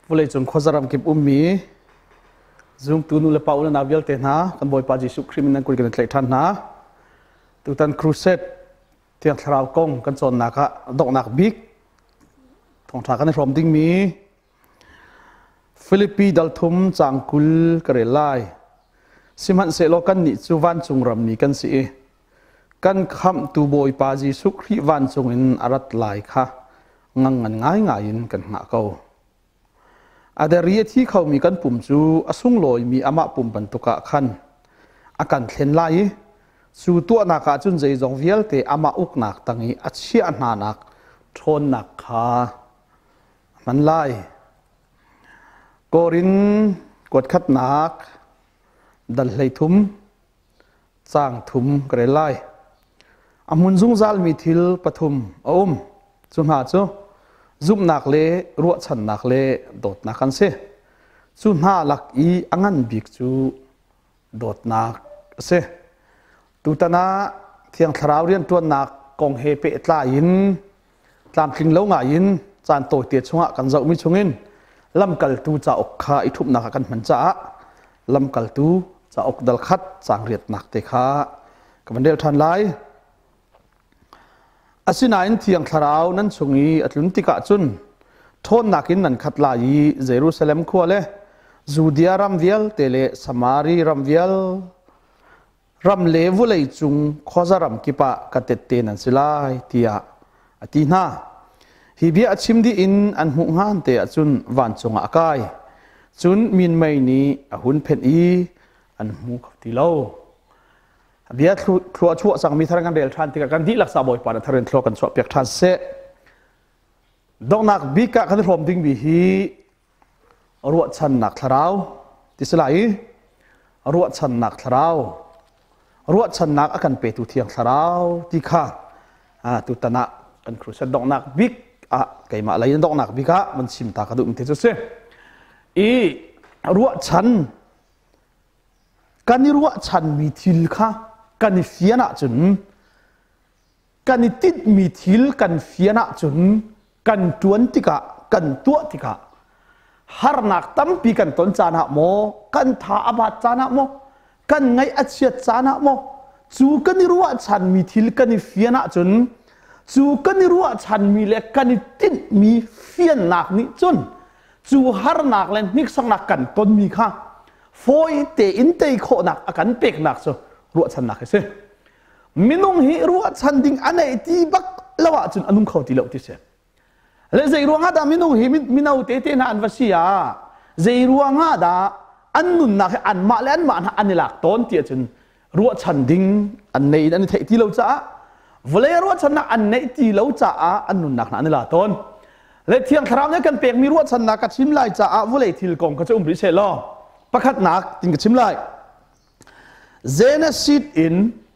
Vawleicung khuazaram kip ummi zumtu nu le pa u le nau vialte hna kan Bawipa Jesuh Khrih min nan kut kan i tlaih ṭhan hna. Tutan crusade Thiang Thlarau kong kan cawnnak ah donghnak bik thawngṭha kan i hrawm dingmi Filipi dal thum caang 20 ka rel lai. Sihmanhsehlaw kannih cu vancung rammi kan si i kan khamhtu Bawipa Jesuh Khrih vancung in a rat lai kha ngangngan ngaingai in kan hngah ko. A deri a thi khomi kan pum cu a sunglawimi amah pum bantuk ah khan a kan thlen lai i cu tuahnak ah cun zeizong vialte amah uknak tang i a chiah hnanak ṭhawnnak kha a hman lai. Korin kuatkhatnak dal 13 caang thum ka rel lai. A hmun zungzalmi thil pathum a um. Cu hna cu zumhnak le ruahchannak le dawtnak an si. Cu hna lak i a ngan bik cu dawtnak a si. Tutan ah Thiang Thlarau rianṭuannak kong he pehtlai in tlamtling lo ngai in caan tawite chungah kan zohmi chungin lamkaltu cauk kha i ṭhumhnak ah kan hman caah lamkaltu cauk dal khat caang riatnak te kha ka van rel ṭhan lai. Asinain Thiang Thlarau nan chung i a tlun tikah cun ṭhawnnak in nan khat lai i Jerusalem khua le Judea ram vialte le Samari ram vial ram le vawlei cung khuaza ram kip ah ka tette nan si lai tiah a ti hna. Hi bia a chim dih in an hmuh hngan te ahcun vancung ah a kai. Cun minmei nih a hun phenh i an hmu kho ti lo. Bia thlua chuah cangmi thar kan rel ṭhan tikah kan dihlak sa Bawipa na thar in thlua kan chuah piak ṭhan seh. Donghnak bik ah kan i hrawm dingmi hi ruahchannak thlarau ti si lai i ruahchannak thlarau ruahchannak a kan petu thiang thlarau ti kha tutan ah kan crusade donghnak bik ah keimah lei in donghnak bik ah van chim ta ka duh ti cu si i ruahchan kan i ruahchanmi thil kha kan i fian ahcun kan i tinhmi thil kan fian ahcun kan ṭuan tikah kan tuah tikah harnak tampi kan ton caan ah maw kan tha a bat caan ah maw kan ngaih a chiat caan ah maw cu kan i ruahchanmi thil kan i fian ahcun cu kan i ruahchanmi le kan i tinhmi fiannak nih cun cu harnak le hniksaknak kan tonmi kha fawi tein tei khawhnak a kan peknak cu ruahchannak a si. Minung hi ruahchan ding a neih ti bak lo ahcun a nung kho ti lo ti si. Le zei ruangah dah minung hi mino tete hna an va si ah zei ruangah dah an nunnak hi anmah le anmah hna an i lak tawn ti ahcun ruahchan ding an nei in an i theih ti lo caah vawlei ruahchannak an neih ti lo caah an nunnak hna an i la tawn. Le Thiang Thlarau nih kan pekmi ruahchannak ka chim lai caah vawlei thil kong kha cu um rih seh law pakhatnak tin ka chim lai. Genesis in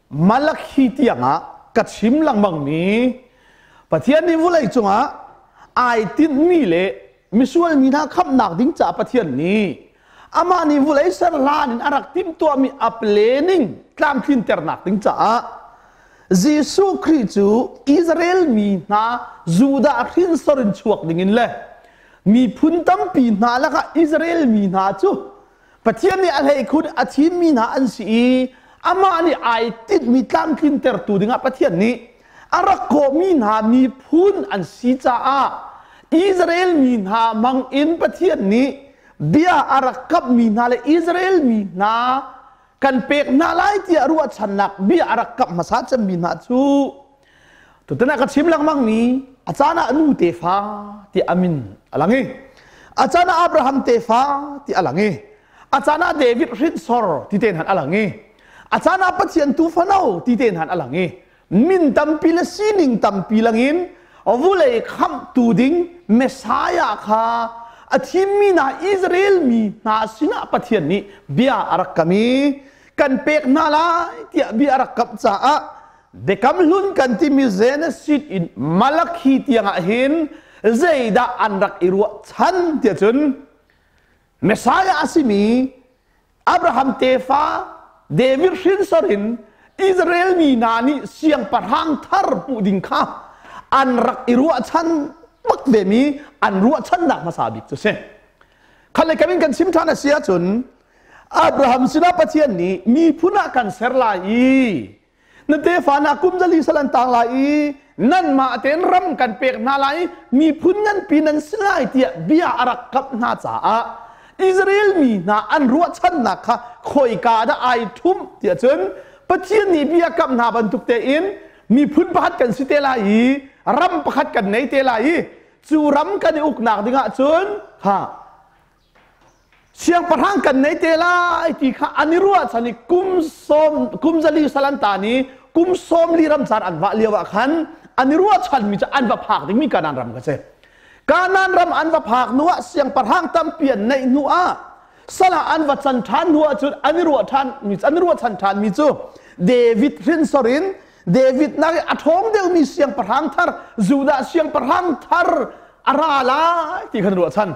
Malakhi tiangah ka chim lengmangmi Pathian nih vawlei cungah ai tinhmi le misual mi hna khamhnak ding caah Pathian nih amah nih vawlei ser hlan in a rak timhtuahmi a planning tlamtlinternak ding caah Jesuh Khrih cu Israel mi hna Judah hrinsor in chuak dingin le miphun tampi hna lakah Israel mi hna cu Pathian nih a hleikhun a thimmi hna an si i amah nih ai tinhmi tlamtlintertu dingah Pathian nih a rak kawhmi hna miphun an si caah Israel mi hna hmangin Pathian nih bia a rak kamhmi hna le Israel mi hna kan pek hna lai tiah ruahchannak bia a rak kamh hmasa cemmi hna cu tutan ah ka chim lengmang mi a caan ah nu tefa ti a min a lang i a caan ah Abraham tefa ti a lang i a caan ah David hrinsor ti te hna a lang i a caan ah Pathian tuufano ti te hna a lang i min tampi le sining tampi langin vulei khamhtu ding Messiah kha a thimmi hna Israel mi hna sinah Pathian nih bia a rak kam i kan pek hna lai tiah bia a rak kamh caah Biakam hlun kan timi Genesis in Malakhi tiangah hin zeidah an rak i ruahchan tiah cun Messiah a simi Abraham tefa David hrinsor in Israel mi hna nih siangpahrang thar hmuh ding kha an rak i ruahchan bak vemi an ruahchannak hmasa bik cu si. Khat le kam in kan chim ṭhan a si ahcun Abraham sinah Pathian nih miphun ah kan ser lai i na tefa hna kum zali sal an tang lai i nanmah tein ram kan pek hna lai i miphun nganpi nan si lai tiah bia a rak kamh hna caah Israel mi hna an ruahchannak kha khoika dah ai ṭhumh tiah cun Pathian nih bia kamh hna bantuk tein miphun pakhat kan si te lai i ram pakhat kan nei te lai i cu ram kan i uknak dingah cun ha siangpahrang kan nei te lai ti kha an i ruahchan i kum sawm kum zali salantan i kum sawm li ramcar an vah lio ah khan an i ruahchanmi cu an va phak dingmi Kanaan ram kha si. Kanaan ram an va phak hnu ah siangpahrang tampi an neih hnu ah salah an va can ṭhan hnu ah cun an i ruah ṭhan mi an i ruahchan ṭhan mi cu David hrinsor in David nak i a ṭhawng deuhmi siangpahrang thar Judah siangpahrang thar a ra lai ti khan ruahchan.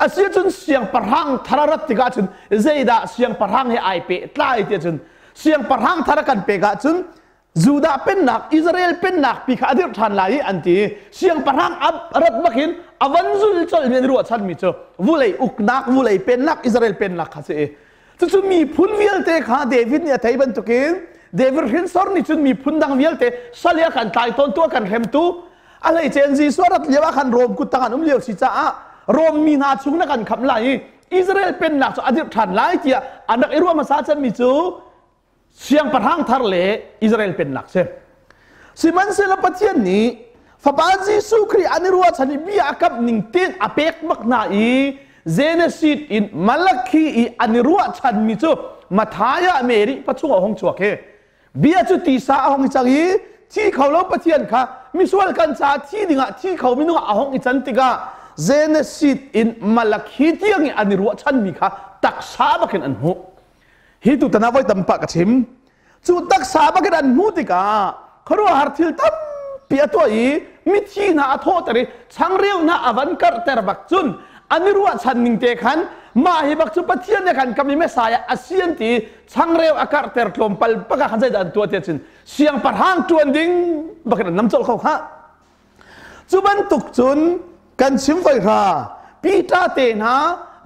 Asiahcun siangpahrang thar a rat tikah cun zeidah siangpahrang he ai pehtlai tiah cun siangpahrang thar a kan pek ahcun Judah pennak Israel pennak pi kha a dirh ṭhan lai i an ti. Siangpahrang a rat bakin a van zul colhmi an ruahchanmi cu vulei uknak vulei pennak Israel pennak kha si i cucu miphun vialte kha David nih a thei bantukin David hrinsor nih cun miphun dang vialte sal i a kan tlai tawntu a kan hremtu A hleice Jesuh a rat lio ah khan Rom kuttang an um lio si caah Rom mi hna chung na kan khamh lai i Israel pennak cu a dirh ṭhan lai tiah an rak i ruah hmasa cemmi cu siangpahrang thar le Israel pennak si. Sihmanhsehlaw Pathian nih Fapa Jesuh Khrih an i ruahchan i bia a kamh ning tein a pek bak hna i Genesis in Malakhi i an i ruahchanmi cu Matthai ah Mary pachung a hung chuak hi. Bia cu tisa a hong i cang i thi kho lo Pathian kha misual kan caah thi dingah thi kho minung ah a hong i can tikah Genesis in Malakhi tiang i an i ruahchanmi kha taksa bakin an hmuh. Hi tutan ah voi tampa ka chim. Cu taksa bakin an hmuh tikah khuaruahhar thil tampi a tuah i mithi hna a thawhter i changreu hna a van karhter bak cun an i ruahchan ning te khan mah hi bak cu Pathian nih khan kam i Messiah a si an ti changreu a karhter tlawmpal bak ah khan zeidah an tuah tiah cun siangpahrang ṭuan ding bakin an nam colh kho khah. Cu bantuk cun kan chim voi hra Peter te hna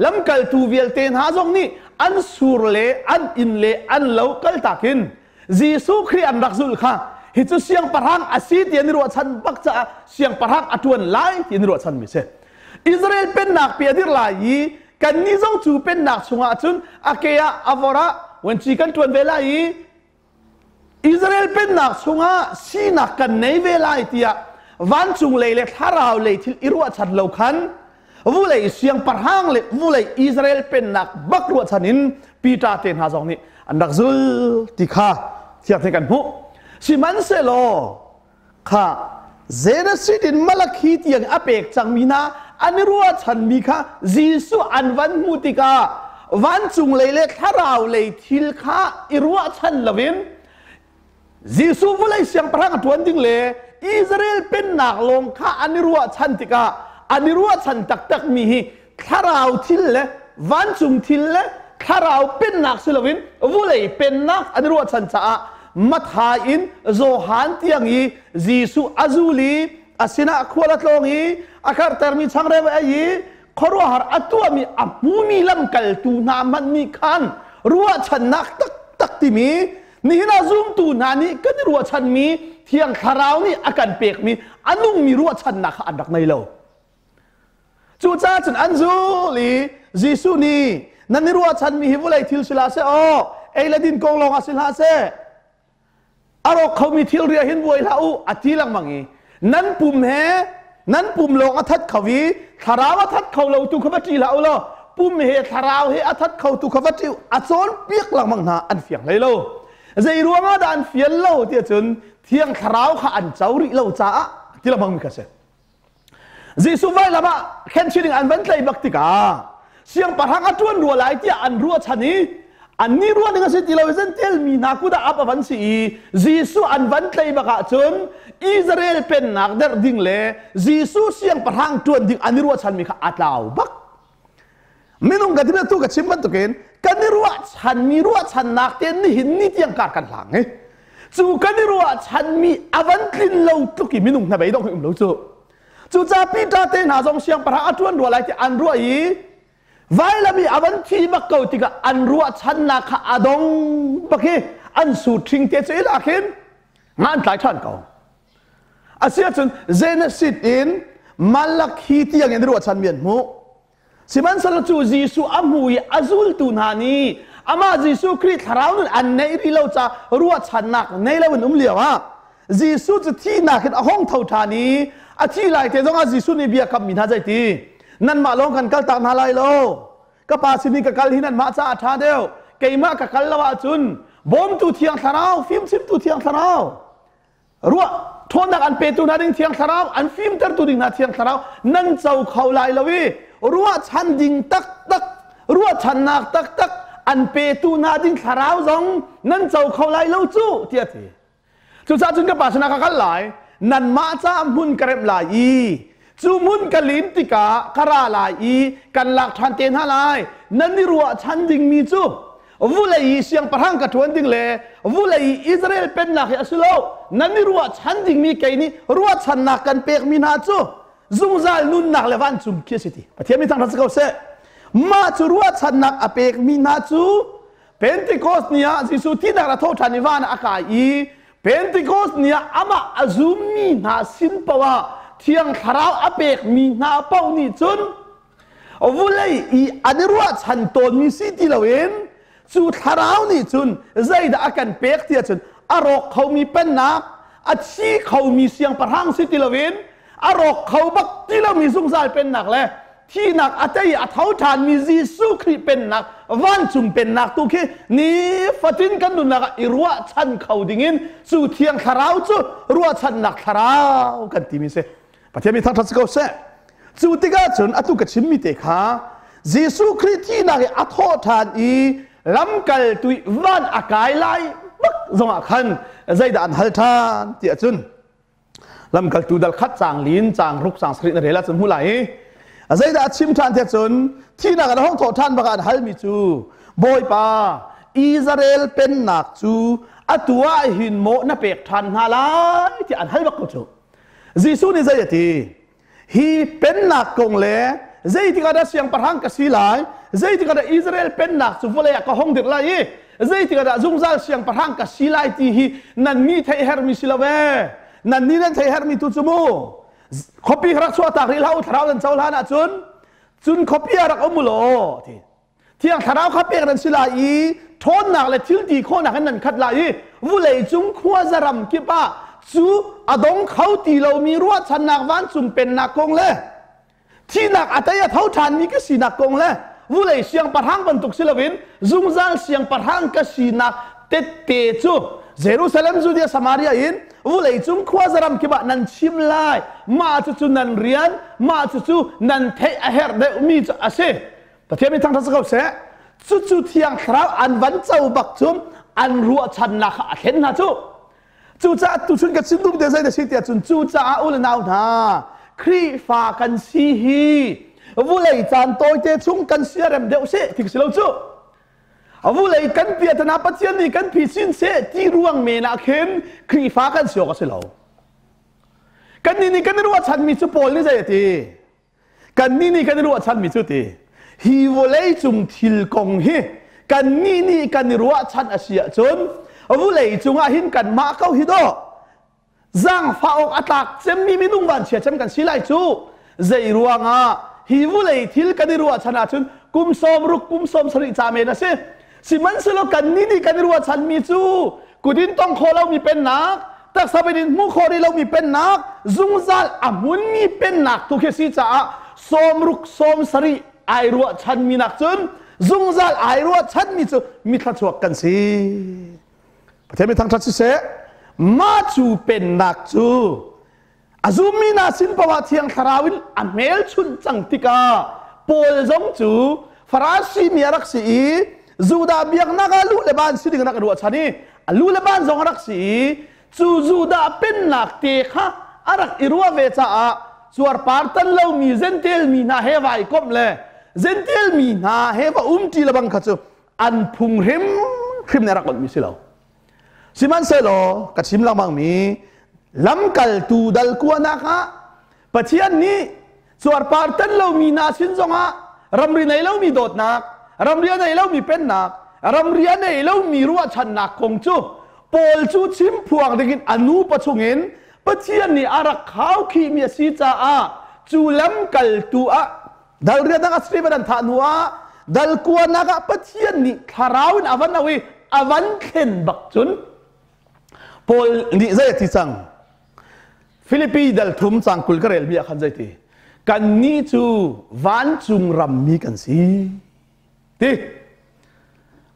lamkaltu vialte hna zong nih an sur le an inn le an lo kaltak in Jesuh Khrih an rak zulh kha hi cu siangpahrang a si ti an i ruahchan bak caah siangpahrang a ṭuan lai ti an i ruahchanmi si. Israel pennak pi a dir lai i kannih zong cu pennak chungah cun a ke ah a vor ah vuanci kan ṭuan ve lai i Israel pennak chungah sinak kan nei ve lai tiah vancung lei le thlarau lei thil i ruahchan lo khan vulei siangpahrang le vulei Israel pennak bak ruahchan in Peter te hna zong nih an rak zul ti kha thiang kan hmuh. Sihmanhsehlaw kha Genesis in Malakhi tiang a pek cangmi hna an i ruahchanmi kha Jesuh an van hmuh tikah vancung lei le thlarau lei thil kha i ruahchan loin Jesuh vawlei siangpahrang a ṭuan ding le Israel pennak lawng kha an i ruahchan tikah an i ruahchan taktakmi hi thlarau thil le vancung thil le thlarau pennak si loin vawlei pennak an i ruahchan caah Matthai in Johan tiang i Jesuh a zul i a sinah khual a tlawng i a karhtermi changreu a ei i khuaruahhar a tuahmi a hmumi lamkaltu hna hmanh nih khan ruahchannak taktak timi nihin ah zumtu hna nih kan i ruahchanmi thiang thlarau nih a kan pekmi a nungmi ruahchannak kha an rak nei lo. Cucaah cun an zul i Jesuh nih nan i ruahchanmi hi vawlei thil si hlah seh aw ei le din kong lawng ah si hlah seh a rawk khomi thilri ah hin buai hlah u a ti lengmang i nan pum he nan pum lawng a that kho i thlarau a that kho lo tu kha va ṭih hlah u law pum he thlarau he a that kho tu kha va ṭih a cawnpiak lengmang hna an fiang hlei lo zei ruangah dah an fian lo tiah cun thiang thlarau kha an co rih lo caah ti lengmang mi kha si Jesuh vailam ah khenchih ding an van tlaih bak tikah siangpahrang a ṭuan rua lai tiah an ruahchan i annih ruah ding a si ti lo i zentel mi hna kut ah ap a van si i Jesuh an van tlaih bak ahcun Israel pennak derh ding le Jesuh siangpahrang ṭuan ding an i ruahchanmi kha a tlau bak. Minung ka ti tu ka chim bantukin kan i ruahchanmi ruahchannak te nihin ni tiang kar kan hlang i cu kan i ruahchanmi a van tlin lo tluk i minung hna bei dong hi um lo cu. Cucaah Peter te hna zong siangpahrang a ṭuan rua lai ti an ruah i Vailam i a van thi bak ko tikah an ruahchannak kha a dong bak i an sur ṭhing te cu i lak hin nga an tlai ṭhan ko. Asiahcun Genesis in Malakhi tiang in ruahchanmi an hmuh. Sihmanhsehlaw cu Jesuh a hmu i a zultu hna nih amah Jesuh Khrih thlarau nun an neih rih lo caah ruahchannak nei lo in um lio ah Jesuh cu thihnak in a hong tho ṭhan i a thih lai te zongah Jesuh nih bia kammi hna zeiti nanmah lawng kan kaltak hna lai lo ka pa sin i ka kal hi nanmah caah a ṭha deuh keimah ka kal lo ahcun bawmtu thiang thlarau fimchimtu thiang thlarau ruah ṭhawnnak an petu hna ding thiang thlarau an fimtertu ding hna thiang thlarau nan co kho lai lo i ruahchan ding taktak ruahchannak taktak an petu hna ding thlarau zong nan co kho lai lo cu tiah a ti. Cucaah cun ka pa sinah ka kal lai, nanmah caah hmun ka remh lai i cu hmun ka lim tikah ka ra lai i kan lak ṭhan te hna lai. Nan i ruahchan dingmi cu vulei i siangpahrang ka ṭuan ding le vulei i Israel pennak hi a si lo. Nan i ruahchan dingmi kei nih ruahchannak kan pekmi hna cu zungzal nunnak le vancung khi a si ti. Pathian mi thangṭhat si ko seh. Mah cu ruahchannak a pekmi hna cu Pentecost ni ah Jesuh thihnak a tho ṭhan i van ah a kai i Pentecost ni ah amah a zummi hna sin paoh ah Thiang Thlarau a pekmi hna paoh nih cun vulei i an i ruahchan tawnmi si ti loin cu thlarau nih cun zeidah a kan pek ti ahcun a rawk khomi pennak a thi khomi siangpahrang si ti loin a rawk kho bak ti lomi zungzal pennak le thihnak a tei a tho ṭhanmi Jesuh Khrih pennak vancung pennak tu khi nifatin kan nunnak ah i ruahchan kho dingin cu thiang thlarau cu ruahchannak thlarau kan timi si. Pathian mi thangṭhat si ko seh. Cu tikah cun atu ka chimmi te kha Jesuh Khrih thihnak i a thawh ṭhan i lamkaltu i van a kai lai bak zongah khan zeidah an hal ṭhan tiah cun Lamkaltu dal khat caang lin caang ruk caang sarih na rel ahcun hmu lai i zeidah a chim ṭhan tiah cun thihnak an hong thawh ṭhan bak ah an halmi cu Bawipa Israel pennak cu atu ah hin maw na pek ṭhan hna lai tiah an hal bak ko cu. Jesuh nih zei a ti? Hi pennak kong le zeitik ah dah siangpahrang ka si lai, zeitik ah dah Israel pennak cu vawlei ah ka hong dirh lai i zeitik ah dah zungzal siangpahrang ka si lai ti hi nan mi theih hermi si lo ee. Nan nih nan theih hermi tu cu mu khuapi rak chuahtak rih hlah u thlarau nan cohlan ahcun cun khuapi ah rak um u law ti. Thiang Thlarau kha pek nan si lai i ṭhawnnak le thil ti khawhnak in nan khat lai i vulei cung khuaza ram kip ah cu a dong kho ti lomi ruahchannak vancung pennak kong le thihnak a tei a tho ṭhanmi ka sinak kong le vulei siangpahrang bantuk si loin zungzal siangpahrang ka sinak tette cu Jerusalem, Judea, Samaria in vulei cung khuaza ram kip ah nan chim lai. Mah cucu nan rian, mah cucu nan theih a herh deuhmi cu a si. Pathian mi thangṭhat si ko seh. Cucu Thiang Thlarau an van co bak cu an ruahchannak kha a thlen hna cu. Cucaah tuchun ka chim duh te zei na si tiah cun cucaah u le nau hna Khrihfa kan si hi vulei caan tawite chung kan siarem deuh seh ti si lo cu. Vulei kan piatana Pathian nih kan phi sin seh ti ruang men ah khin Khrihfa kan si awk a si lo. Kannih nih kan i ruahchanmi cu Paul nih zei a ti? Kannih nih kan i ruahchanmi cu ti hi vawlei cung thil kong hi kannih nih kan i ruahchan a si ahcun vawlei cungah hin kanmah ko hi dawh zaangfah awk a tlak cemmi minung vanchia cem kan si lai cu. Zei ruangah hi vawlei thil kan i ruahchan ahcun kum 60 kum 70 ca men a si. Sihmanhsehlaw kannih nih kan i ruahchanmi cu kut in tong khawh lomi pennak, taksa in hmuh khawh rih lomi pennak, zungzal a hmunmi pennak tu khi si caah 60 70 ai ruahchanmi nak cun zungzal ai ruahchanmi cu mi thluachuak kan si. Pathian mi thangṭhat siseh, mah cu pennak cu A zummi hna sin paoh ah Thiang Thlarau in a hmelchunh cang tikah Paul zong cu Farasi mi a rak si i Judah biaknak ah lu le ban si ding a rak ruahchan i a lu le ban zong a rak si i cu Judah pennak te kha a rak i ruah ve caah cuarpar tan lomi Jentail mi hna he vai komh le Jentail mi hna he va umṭi le bang kha cu an phung hrimhrim nih a rak onhmi si lo. Sihmanhsehlaw ka chim lengmangmi lamkaltu dal kuanak ah Pathian nih cuarpar tan lomi hna sin zongah Ramri nei lomi dawtnak, ramri a nei lomi pennak, ramri a nei lomi ruahchannak kong cu Paul cu chim phuang dingin a nupa chungin Pathian nih a rak khaukhihmi a si caah cu lamkaltu ah dal riatnak ah Stephen an thah hnu ah dal kuanak ah Pathian nih thlarau in a van auh i a van thlen bak cun Paul nih zei a ti cang? Filipi dal thum cang 20 ka relmi ah khan zei ti? Kannih cu vancung rammi kan si. Ti.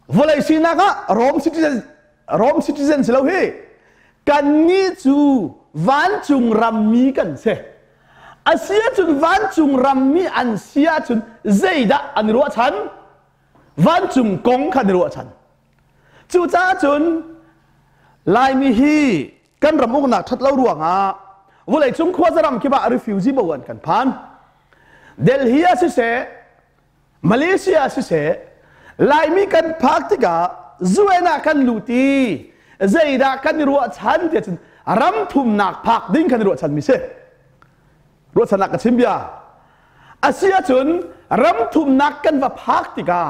Vawlei sinak ah Rome citizen Rome citizen si lo hi. Kannih cu vancung rammi kan si. A si ahcun vancung rammi an si ahcun zeidah an i ruahchan? Vancung kong kha an i ruahchan. Cucaah cun Laimi hi kan ram uknak ṭhat lo ruangah vawleicung khuaza kip ah refugee bo an kan phan. Delhi ah siseh, Malaysia ah siseh, Laimi kan phak tikah UN ah kan lut i zeidah kan i ruahchan tiah cun ram thumnak phak ding kan i ruahchan mi si. Ruahchannak ka chim bia. A si ahcun ram thumnak kan va phak tikah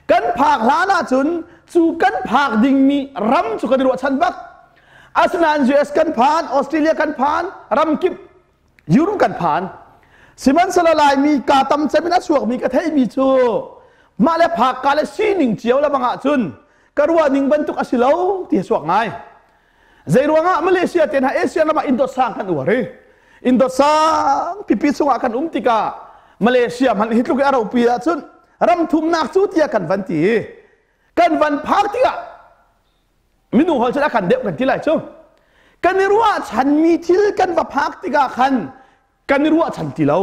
kan phak hlan ahcun cu kan phak dingmi ram cu kan i ruahchan bak. Asinain US kan phan, Australia kan phan, ram kip Europe kan phan. Sihmanhsehlaw Laimi ka tam cem in a chuakmi ka theihmi cu mah le phak ka le sining cio le bang ahcun ka ruah ning bantuk a si lo ti a chuak ngai. Zeiruangah Malaysia te hna Asia ram ah indot sang kan uar i indot sang pipi chungah kan um tikah Malaysia hmanh hi tluk i a ropi ahcun ram thumnak cu tiah kan van ti i kan van phak tikah minung hol cun a kan deuh kan ti lai cu kan i ruahchanmi thil kan va phak tikah khan kan i ruahchan ti lo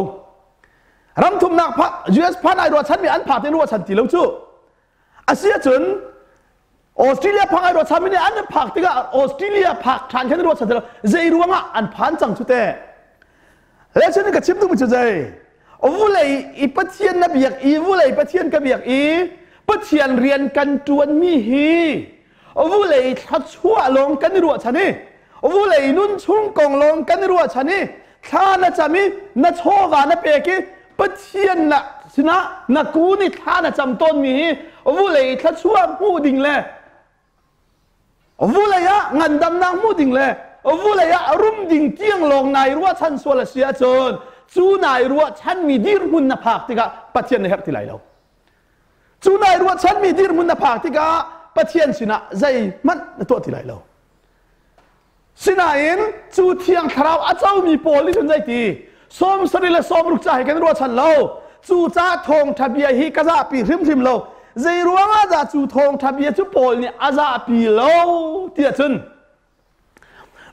ram thumnak phak US phan ai ruahchanmi an phak te ruahchan ti lo cu asi ahcun Australia phak ai ruahchan mi nih an phak tikah Australia phak ṭhan khan ruahchan ti lo zei ruangah an phan cang cu teh le cun ka chim duhmi cu zei vulei i Pathian na biak i vulei Pathian ka biak i Pathian rian kan ṭuanmi hi vulei thluachuah lawng kan i ruahchan i vulei nun chung kong lawng kan i ruahchan i thla na cam i na chawva na pek i Pathian na sinah na kun i thla na cam tawnmi hi vulei thluachuah hmuh ding le vulei ah ngandamnak hmuh ding le vulei ah rum ding tiang lawng nai ruahchan sual a si ahcun cu nai ruahchanmi dirhmun na phak tikah Pathian na herh ti lai lo. Cu nai ruahchanmi dirhmun na phak tikah Pathian sinah zeihmanh na tuah ti lai lo. Sinain cu thiang thlarau a comi pawl nih cun zeiti 70 le 60 ca hi kan ruahchan lo. Cu ca thawngṭha bia hi ka zahpi hrimhrim lo. Zei ruangah dah cu thawngṭha bia cu Paul nih a zahpi lo tiah cun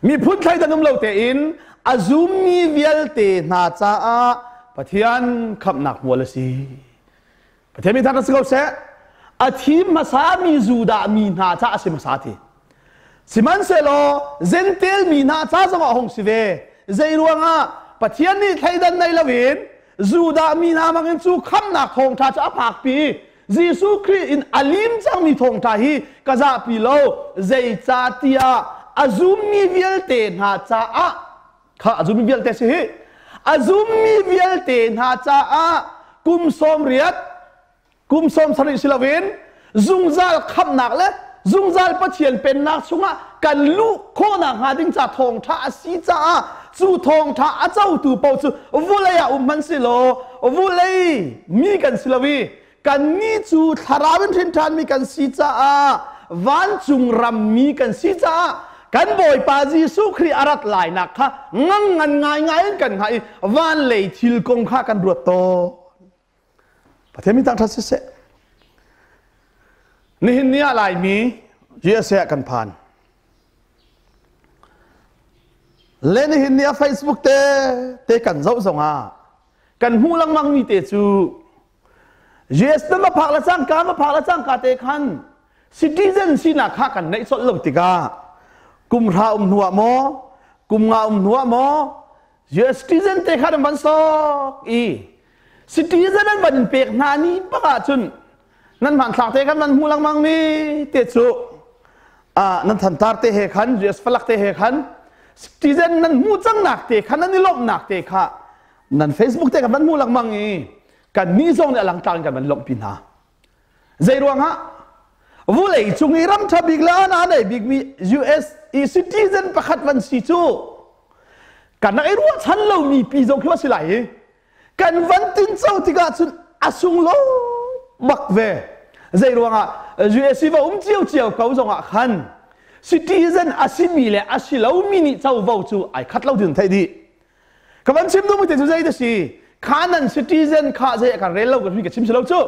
miphun thleidan um lo tein a zummi vialte hna caah Pathian khamhnak hmual a si. Pathian mi thar si ko seh. A thim hmasa mi Judah mi hna ca a si hmasa ti. Sihmanhsehlaw Gentel mi hna ca zongah a hung si ve. Zei ruangah Pathian nih thleidan nei loin Judah mi hna bangin cu khamnak thawngṭha cu a phakpi. Jesuh Khrih in a lim cangmi thawngṭha hi ka zahpi lo. Zeicahtiah a zummi vialte hna caah kha a zummi vialte si hi a zummi vialte hna caah kum 80 kum 70 si loin zungzal khamhnak le zungzal Pathian pennak chungah kan luh khawhnak hnga ding ca thawngṭha a si caah cu thawngṭha a cotu paoh cu vulei ah um hmanh si law vulei mi kan si lo i kannih cu thlarau in hrin ṭhanmi kan si caah vancung rammi kan si caah kan Bawipa Jesuh Khrih a rat lainak kha ngang ngan ngaingai in kan hngah i van lei thil kong kha kan ruat tawn. Pathian min thangṭhat siseh. Nihin ni ah Laimi USA ah kan phan. Le nihin ni ah Facebook te te kan zoh zongah kan hmuh lengmang mi te cu US na va phak le cangka va phak le cangka te khan citizen sinak kha kan neih colh lo tikah kum hra um hnu ah maw kum nga um hnu ah maw US citizen te kha nan van sok i citizen an van pek hna ni bak ahcun nan hmanthlak te khan nan hmu lengmang mi te cu nan thantar te he khan US falak te he khan citizen nan hmu cangnak te khan nan i lawmhnak te kha nan Facebook te khan nan hmu lengmang i. Kan nih zong nih a langtlang in kan van lawmhpi hna. Zei ruangah? Vulei cung i ram ṭha bik le a nei bikmi US i citizen pakhat van si cu kan rak i ruahchan lomi pi zong khi a si lai i kan van tinco tikah cun a sunglawi bak ve. Zei ruangah US i va um ciocio ko zongah khan citizen a simi le a si lomi nih covo cu ai khat lo tin theih dih. Ka van chim duhmi te cu zei da si? Kha nan citizen kha zei a kan rel lo ka ka chim si lo cu.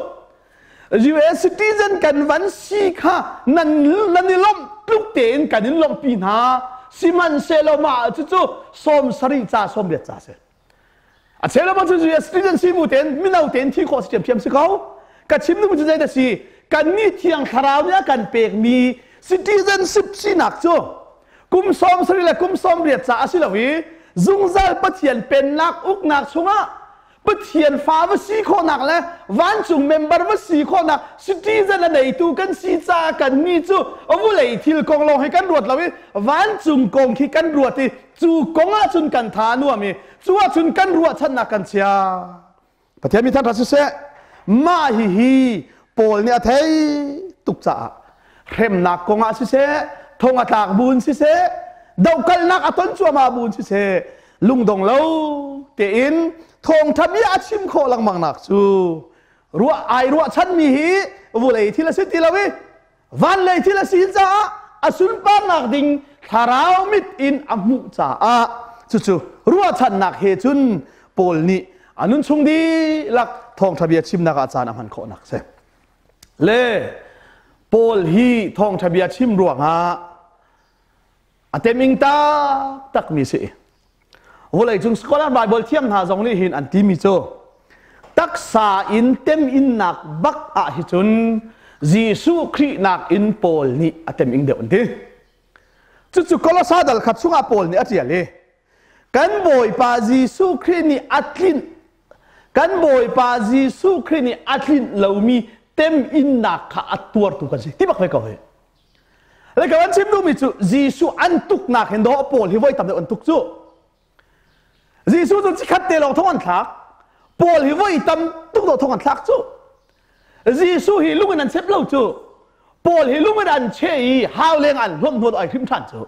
US citizen kan van si kha nan nan i lawmh tluk tein kan in lawmhpi hna. Sihmanhsehlaw mah cucu 70 ca 80 ca si. A cheu bang cu US citizen si mu tein mino tein thi khawh si ṭhiamṭhiam si ko. Ka chim duhmi cu zei da si? Kan nih thiang thlarau nih a kan pekmi citizenship sinak cu kum 70 le kum 80 ca a si lo i zungzal Pathian pennak uknak chungah Pathian fa va si khawhnak le vancung member va si khawhnak citizen a neitu kan si caah kan mi cu vulei thil kong lawng hi kan ruat lo i vancung kong khi kan ruat i cu kong ah cun kan tha a nuam i cu ah cun kan ruahchannak kan chia. Pathian mi thangṭhat siseh mah hihi Paul nih a thei tuk caah hremnak kongah siseh thong a tlak buin siseh dohkalhnak a ton cuahmah buin siseh lungdong lo tein thawngṭha bia a chim khawh lengmang nak cu ruah ai ruahchanmi hi vulei thil a si ti lo i van lei thil a si caah a sunparnak ding thlarau mit in a hmuh caah cucu ruahchannak he cun Paul nih a nun chung dihlak thawngṭha bia chimnak ah caan a hman khawhnak si. Le Paul hi thawngṭha bia chim ruangah a teming taktakmi si. Vawleicung scholar Bible thiam hna zong nih hin an timi cu taksa in teminnak bak ah hi cun Jesuh Khrih nak in Paul nih a teming deuh an ti. Cucu Kolosa dal khat chungah Paul nih a ṭial i kan Bawipa Jesuh Khrih nih a tlinh kan Bawipa Jesuh Khrih nih a tlinh lomi teminnak kha a tuartu kan si ti bak ve ko hi. Le ka van chim duhmi cu Jesuh an tuknak hin dawh Paul hi voi tam deuh an tuk cu. Jesuh cu chikhat te lawng thong an thlak. Paul hi voi tam tuk dawh thong an thlak cu. Jesuh hi lung in an chep lo cu. Paul hi lung in an cheh i hau leng an hlawm hnuat ai hrim ṭhan cu.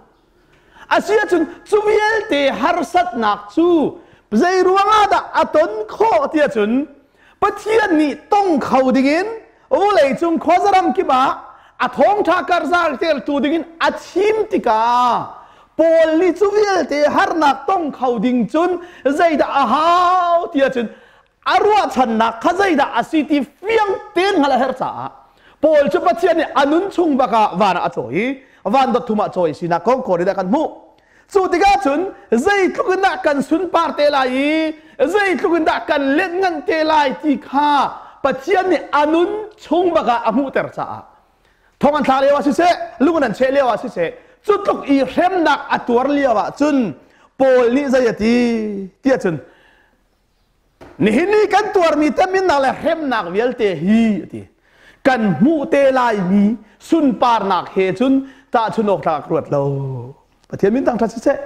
Asi ahcun cu vialte harsatnak cu zei ruangah dah a ton khawh ti ahcun Pathian nih tong kho dingin vawleicung khuazaram kip ah a thawngṭha karzar tertu dingin a thim tikah Paul nih cu vialte harnak tong kho ding cun zeidah a hau ti ahcun a ruahchannak kha zeidah a si ti fiang tein hngalh a herh caah Paul cu Pathian nih a nun chung bak ah van ah a cawi i van dot thum ah cawi sinak kong kawr in kan hmuh. Cu tikah cun zeitluk in dah kan sunpar te lai i zeitluk in dah kan lianhngan te lai ti kha Pathian nih a nun chung bak ah a hmuhter caah thong an thlak lio ah siseh lung an cheh lio ah siseh cu tluk i hremnak a tuar lio ah cun Paul nih zei a ti tiah cun Nihin ni kan tuarmi teminnak le hremnak vialte hi a ti. Kan hmuh te laimi sunparnak he cun tahchun awk tlak ruat lo. Pathian min thangṭhat siseh.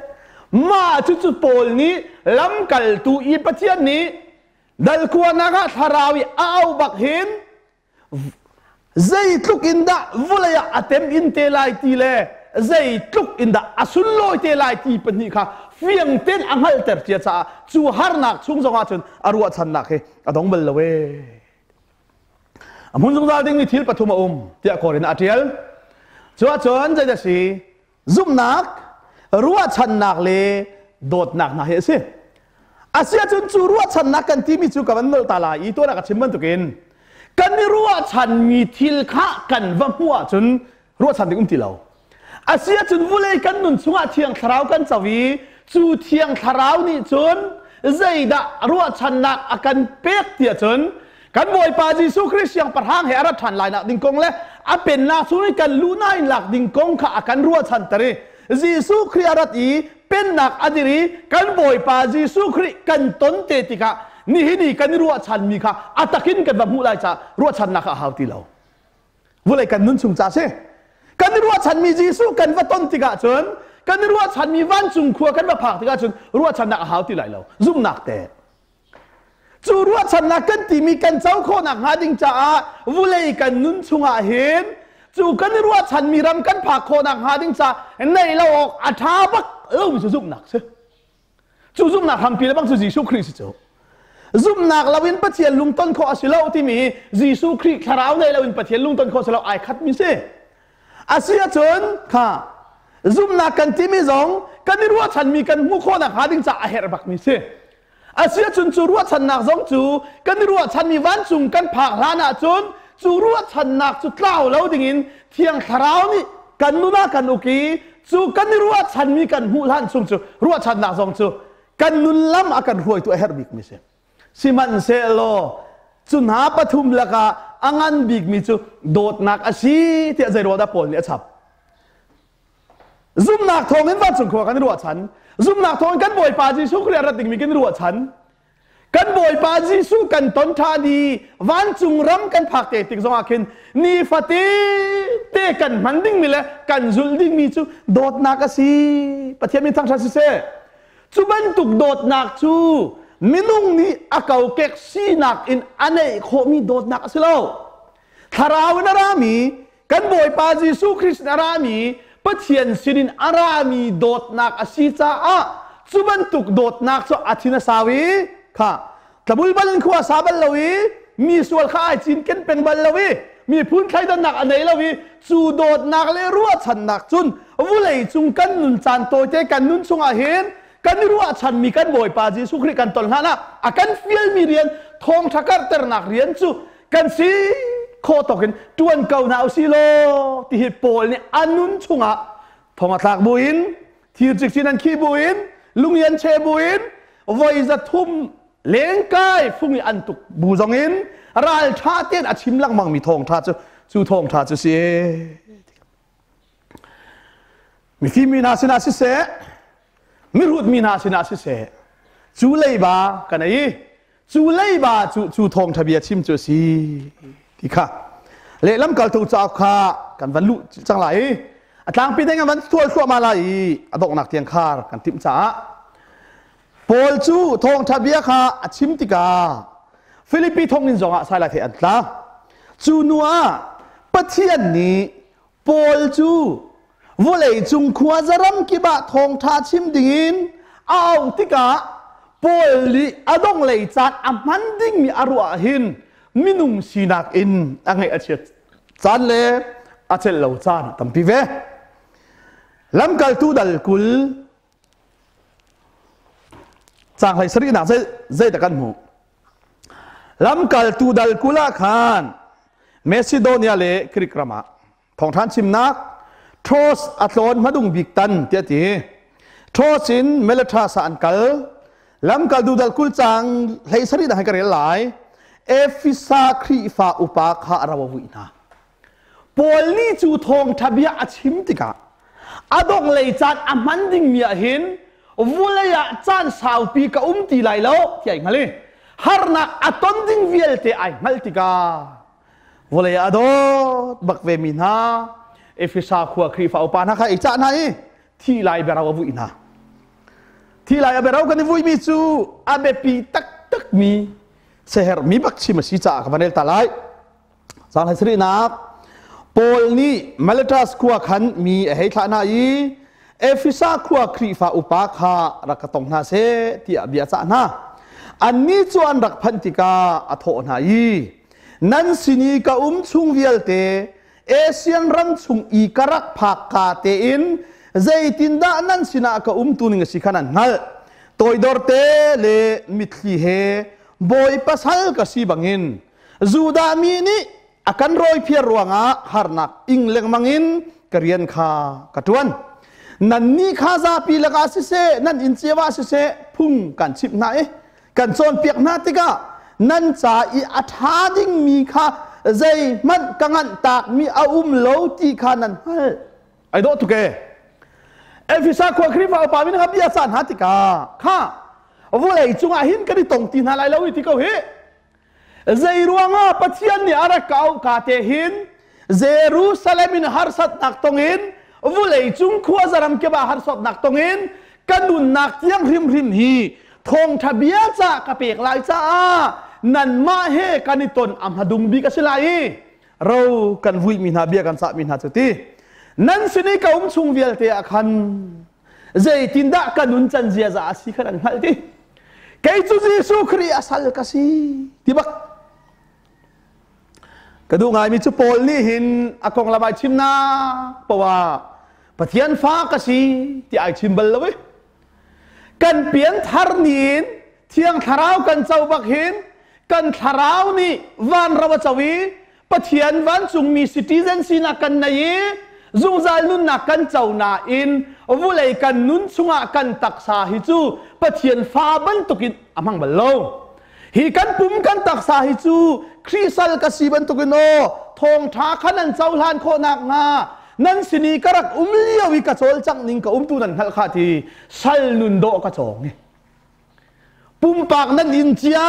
Mah cucu Paul nih lamkaltu i Pathian nih dalkuanak ah thlarau i a au bak hin Zeitluk in dah vawlei ah a tem in te lai ti le zeitluk in dah a sunlawi te lai ti pahnih kha fiang tein a hngalhter cia caah cu harnak chung zongah cun a ruahchannak hi a dong bal lo ee. A hmun zungzal dingmi thil pathum a um tiah Korin ah a ṭial. Cu ahcun zeidah si? Zumhnak, ruahchannak le dawtnak hna hi a si. Asiahcun cu ruahchannak kan timi cu ka van nolh ta lai i tuan ah ka chim bantukin kan i ruahchanmi thil kha kan va hmuh ahcun ruahchan ding um ti lo. Asiahcun vulei kan nun chungah Thiang Thlarau kan co i cu Thiang Thlarau nih cun zeidah ruahchannak a kan pek tiah cun kan Bawipa Jesuh Khrih siangpahrang he a rat ṭhan lai nak ding kong le a pennak chung i kan luhna in lak ding kong kha a kan ruahchanter i Jesuh Khrih a rat i pennak a dir i kan Bawipa Jesuh Khrih kan ton te tikah nihin i kan i ruahchanmi kha a takin kan va hmuh lai caah ruahchannak kha a hau ti lo. Vulei kan nun chung ca si. Kan i ruahchanmi Jesuh kan va ton tikah cun kan i ruahchanmi vancung khua kan va phak tikah cun ruahchannak a hau ti lai lo. Zumhnak te. Cu ruahchannak kan timi kan co khawhnak hnga ding caah vulei kan nun chungah hin cu kan i ruahchanmi ram kan phak khawhnak hnga ding caah neih lo awk a ṭha bak lomi cu zumhnak si. Cu zumhnak hrampi le bang cu Jesuh Khrih si cu. Zumhnak loin Pathian lungton khawh a si lo timi Jesuh Khrih thlarau nei loin Pathian lungton khawh a si lo ai khatmi si. A si ahcun kha zumhnak kan timi zong kan i ruahchanmi kan hmuh khawhnak hnga ding caah a herh bakmi si. A si ahcun cu ruahchannak zong cu kan i ruahchanmi vancung kan phak hlan ahcun cu ruahchannak cu tlau lo dingin Thiang Thlarau nih kan nun ah kan uk i cu kan i ruahchanmi kan hmuh hlan chung cu ruahchannak zong cu kan nun lam a kan hruaitu a herh bikmi si. Sihmanhsehlaw cu hna pathum lakah a ngan bikmi cu dawtnak a si tiah zei ruah dah Paul nih a chap. Zumhnak thawngin vancung khua kan i ruahchan. Zumhnak thawngin kan Bawipa Jesuh Khrih a rat dingmi kan i ruahchan. Kan Bawipa Jesuh kan ton ṭhan i vancung ram kan phak te tik zongah khin nifate te kan hman dingmi le kan zulh dingmi cu dawtnak a si. Pathian min thangṭhat siseh. Cu bantuk dawtnak cu minung nih a kokek sinak in a neih khawhmi dawtnak a si lo. Thlarau in a rami Kan Bawipa Jesuh Khrist in a rami Pathian sinin a rami dawtnak a si caah cu bantuk dawtnak cu a thin a sau i kha tlabul bal in khua sa bal lo i mi sual kha ai cinken peng bal lo i miphun thleidannak a nei lo i cu dawtnak le ruahchannak cun vulei cung kan nun caan tawite kan nun chungah hin kan i ruahchanmi kan Bawipa Jesuh Khrih kan ton hlan ah a kan fialmi rian thawngṭha karhternak rian cu kan si khawh tawk in ṭuan ko hna usih law ti hi Paul nih a nun chungah thong a thlak buin thir cikcin an khih buin lungi an cheh buin voi 300 lengkai fung i an tuk bu zong in ralṭha tein a chim lengmang mi thawngṭha cu cu thawngṭha cu si. Mifim mi hna sinah siseh, mihrut mi hna sinah siseh, cu leiba kan ei. Cu leiba cu cu thawngṭha bia chim cu a si ti kha lehlam kaltu cauk kha kan van luh cang lai i a tlangpi ding an van thual thluahmah lai i a donghnak tiang khar kan timh caah Paul cu thawngṭha bia kha a chim tikah Filipi thonginn zongah sai lai thei an tla. Cu hnu ah Pathian nih Paul cu vawleicung khuaza kip ah thawngṭha chim dingin a auh tikah Paul nih a donglei caan a hman dingmi a ruah hin minung sinak in a ngaih a chiat caan le a celh lo caan a tampi ve. Lamkaltu dal 20 caang 17nak zeidah kan hmuh? Lamkaltu dal 20 ah khan Macedonia le Greek ram ah thawngṭhan chimnak Troas a tlawn hmadung bik tan tiah ti. Troas in Miletus ah an kal. Lamkaltu dal 20 caang 17 nak ka rel lai. Efesa Khrihfa upa kha a ro a vui hna. Paul nih cu thawngṭha bia a chim tikah a donglei caan a hman dingmi ah hin vulei ah caan saupi ka um ti lai lo ti ai hngal i harnak a ton ding vialte ai hngalh tikah vulei ah a dawt bak ve mi hna Efesa khua Khrihfa upa hna kha i cah hna i thi lai biaro a vui hna. Thi lai a biaro kan i vuimi cu a biapi taktakmi sehermi bak chim a si caah ka van el ta lai. Caang 17nak Paul nih Miletus khua khan mi a hei thlah hna i Efesa khua Khrihfa upa kha rak ka tong hna seh tiah bia a cah hna. Annih cu an rak phanh tikah a thawh hna i nan sin i ka um chung vialte Asian ram chung i ka rak phak ka tein zeitindah nan sinah ka um tuning a si kha nan hngalh. Toidor te le mitthli he Bawipa sal ka si bangin Judah mi nih a kan rawiphiar ruangah harnak ing lengmang in ka rian kha ka ṭuan. Nannih kha zapi lakah siseh, nan inn cio ah siseh, phung kan chimh hna i kan cawnpiak hna tikah nan ca i a ṭha dingmi kha zeihmanh ka nganh takmi a um lo ti kha nan hngalh. Ai dawh tuk ee. Efesa khua Khrihfa upa min kha bia cah hna tikah kha vawlei cungah hin kan i tong ti hna lai lo i ti ko hi. Zei ruangah Pathian nih a rak ka auh ka te hin Jerusalem in harsatnak tongin vulei cung khuazaram kip ah harsatnak tongin ka nunnak tiang hrimhrim hi Thawngṭha bia ca ka pek lai caah nanmah he kan i ton a hmadung bik a si lai i ro kan vuimi hna bia kan cahmi hna cu ti nan sin i ka um chung vialte ah khan zeitindah ka nun can ziaza a si kha nan hngalh ti. Kei cu Jesuh Khrih a sal ka si ti bak. Ka duh ngaimi cu Paul nih hin a konglam ai chimnak poah Pathian fa ka si ti ai chim bal lo i kan pianthar ni in Thiang Thlarau kan co bak hin kan thlarau nih vanro a co i Pathian vancungmi citizen sinak kan nei i zungzal nunnak kan co nain vulei kan nun chungah kan taksa hi cu Pathian fa bantukin a hmang bal lo. Hi kan pum kan taksa hi cu Khrih sal ka si bantukin aw thawngṭha kha nan cohlan khawh nakhnga nan sin i ka rak um lio i ka cawlcangh ning ka umtu nan hngalh kha ti sal nun dawh ka cawng i pumpak nan inn cia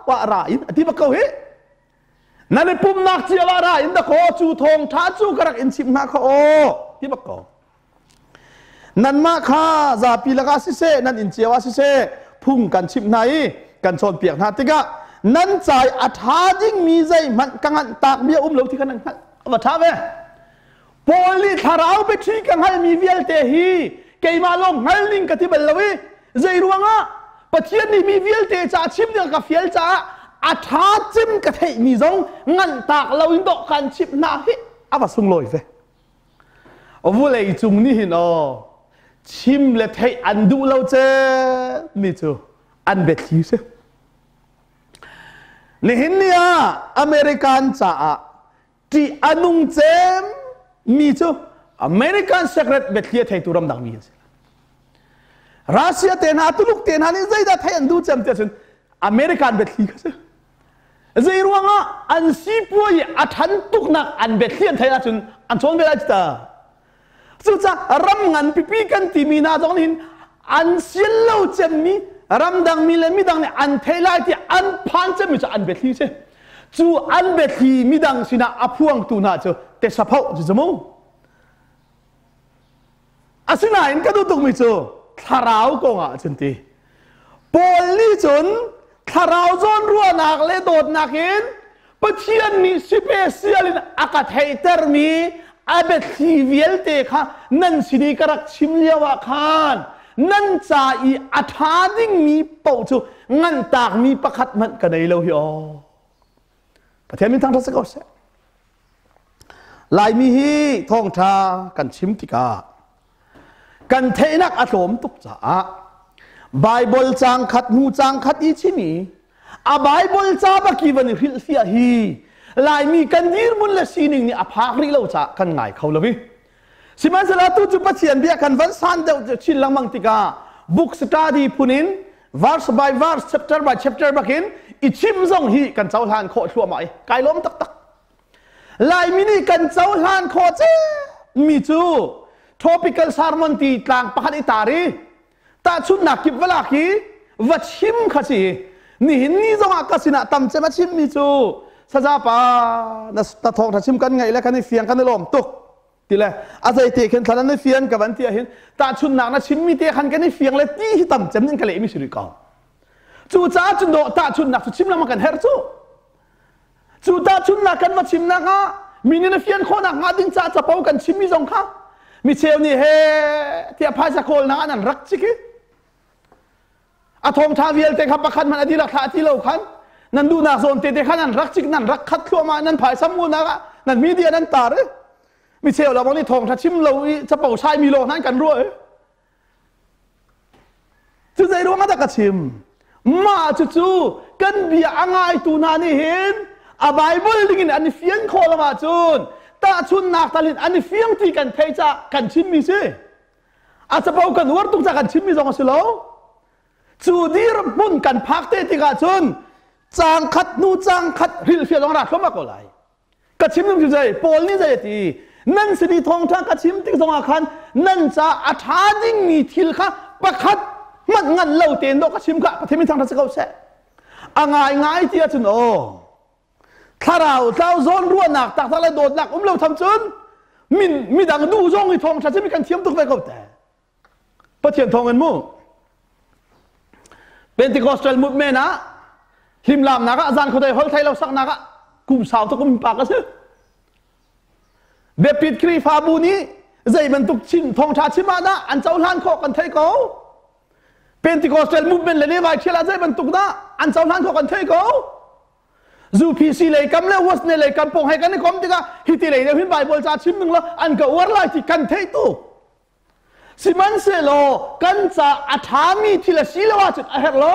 wah ra in a ti bak ko hi. Nan i pumnak cio ah ra in dakaw cu thawngṭha cu ka rak in chimh hna kha aw ti bak ko. Nanmah kha zapi lakah siseh nan inn cio ah siseh phung kan chimh hna i kan cawnpiak hna tikah nan ca i a ṭha dingmi zeihmanh ka nganh takmi a um lo ti kha nan hngalh. A va ṭha ve. Paul nih thlarau biaṭhi ka hngalhmi vialte hi keimah lawng hngal ning ka ti bal lo i zei ruangah Pathian nih mi vialte ca chim ding ka fial caah a ṭha cem ka theihmi zong nganh tak lo in dawh kan chimh hna hi a va sunglawi ve. Vulei cung nih hin aw chim le theih an duh lo mi cu an biathli si. Nihin ni ah American caah ṭih a nung cem mi cu American secret biathli a theitu ramdang mi an si. Russia te hna Tuluk te hna nih zeidah theih an duh cem tiah cun American biathli kha si. Zei ruangah an sipuai a ṭhan tuknak an biathli an theih ahcun an chawn ve lai ta. Cucaah ram ngan pipi kan timi hna zong nih hin an sian lo cemmi ramdang mi le midang nih an theih lai ti an phan cemmi cu an biathli si. Cu an biathli midang sinah a phuangtu hna cu tesapho cu cu mu. Asinain ka duh tukmi cu thlarau kongah cun ti. Paul nih cun thlarau zawn ruahnak le dawtnak in Pathian nih special in a ka theihtermi a biathli vialte kha nan sin i ka rak chim lio ah khan nan ca i a ṭha dingmi paoh cu nganhtakmi pakhat hmanh ka nei lo hi aw. Pathian min thangṭhat si ko seh. Laimi hi thawngṭha kan chim tikah kan theihnak a tlawm tuk caah Baibal caang khat hnu caang khat i chim i a Baibal ca baki van i hrilhfiah hi Laimi kan dirhmun le sining nih a phak rih lo caah kan ngai kho lo i sihmanhsehlaw tu cu Pathian bia kan van san deuh chin lengmang tikah book study phun in verse by verse chapter by chapter bakin i chim zong hi kan cohlan khawh thluahmah i kai lawm taktak. Laimi nih kan cohlan khawh mi cu topical sermon ti tlang pakhat i tar i tahchunhnak kip va lak i va chim kha si. Nihin ni zongah ka sinah tam cem a chimmi cu saza pa na thawngtha chim kan ngaih le kan i fiang kan i lawm tuk ti le a zei te khin thlan an i fian ka van ti ahhin tahchunhnak na chimmi te khan kan i fiang le ti hi tam cem nin ka lehmi si rih ko. Cucaah cun dawh tahchunhnak cu chim lengmang kan herh cu. Cu tahchunhnak kan va chimnak ah mi nih na fian khawhnak hnga ding caah capo kan chimmi zong kha mi cheu nih he tiah phaisa kawlnak ah nan rak cik i a thawngṭha vialte kha pakhat hmanh a dihlak thlah ti lo khan nan duhnak zawn te te kha nan rak cik nan rak khat thluahmah nan phaisa hmuhnak ah nan media nan tar i mi cheu lawng nih thawngṭha chim lo i capo sai mi lawng hna kan ruah i Cu zei ruang ah dah ka chim? Mah cucu kan bia a ngaitu hna nih hin a Bible ding in an i fian khawh lo ahcun tahchunhnak tal in an i fiang ti kan theih caah kan chimmi si. A capo kan uar tuk caah kan chimmi zong a si lo. Cu dirhmun kan phak te tikah cun caang khat hnu caang khat hrilhfiah zong ra thluahmah ko lai. Ka chim ning cu zei? Paul nih zei a ti? Nan sin i thawngṭha ka chim tik zongah khan nan ca a ṭha dingmi thil kha pakhat hmanh ngan lo tein dawh ka chim kha Pathian min thangṭhat si ko seh. A ngaingai ti ahcun aw thlarau tlau zawn ruahnak taktak le dawtnak um lo tham cun min midang duh zong i thawngṭha chim hi kan thiam tuk ve ko te. Pathian thawngin mu. Pentecostal movement ah hlimlamnak ah zan khuadei hol thei lo saknak ah kum sau tuk um pa ka si. Biapit Khrihfabu nih zei bantuk chim thawngṭha chim ah dah an cohlan khawh kan thei ko. Pentecostal movement le Levi thial ah zei bantuk dah an cohlan khawh kan thei ko. UPC lei kam le Westne lei kam pong he kan i kom tikah hiti lei deuh hin Bible ca chim ning lo an ka uar lai ti kan theih tu. Sihmanhsehlaw kan ca a ṭhami thil a si lo ahcun a herh lo.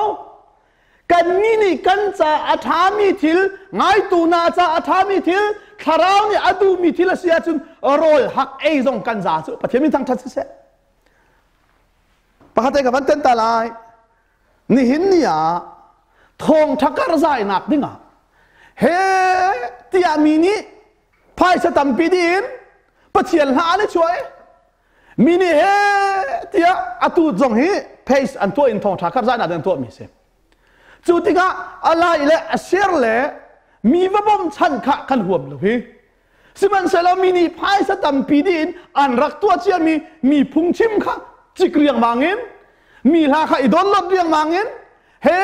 Kannih nih kan ca a ṭhami thil, ngaitu hna ca a ṭhami thil, thlarau nih a duhmi thil a si ahcun rawl hak ei zong kan za cu Pathian min thangṭhat siseh. Pakhat te ka van ten ta lai. Nihin ni ah thawngṭha karhzainak dingah he tiah mi nih phaisa tampi dih in Pathian hla an i chuah i mi nih he tiah atu zong hi pace an tuah in thawngṭha karhzainak an tuahmi a si. Cu tikah a lai le a share le mi va bawmchan kha kan huam lo hi. Sihmanhsehlaw mi nih phaisa tampi dih in an rak tuah ciami mi phungchim kha cik riangmang in mi hla kha i download riangmang in he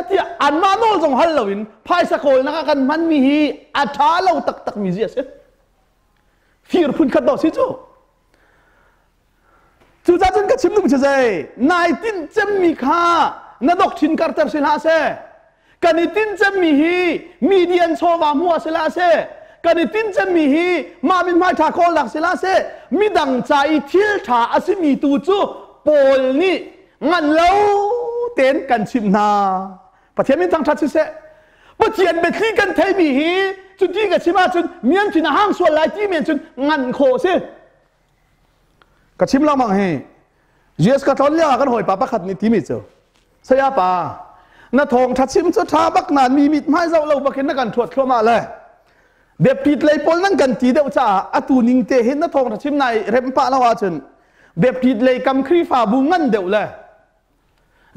tiah anmah nawl zong hal loin phaisa kawlnak ah kan hmanmi hi a ṭha lo taktakmi zia a si. Fir phun khat dawh si cu. Cucaah cun ka chim duhmi cu zei nai tinh cemmi kha na doctrine karter si hlah seh. Kan i tinh cemmi hi median chawva hmuh ah si hlah seh. Kan i tinh cemmi hi mah mithmai ṭha kawlnak si hlah seh. Midang ca i thil ṭha a simi tu cu Paul nih ngan lo tein kan chimh hna. Pathian min thangṭhat siseh. Pathian biathli kan theimi hi cuti ka chim ahcun mian thin a hang sual lai ti men cun ngan khawh si. Ka chim lengmang hi US ka tlawn lio ah kan hawipa pakhat nih timi cu saya pa na thawngṭha chim cu ṭha bak nain mi mit hmai zoh lo bakin na kan ṭhuat thluahmah le biapit lei pawl nan kan ti deuh caah atu ning te hin na thawngṭha chim nai rem pah lo ahcun biapit lei kam Khrihfabu ngan deuh le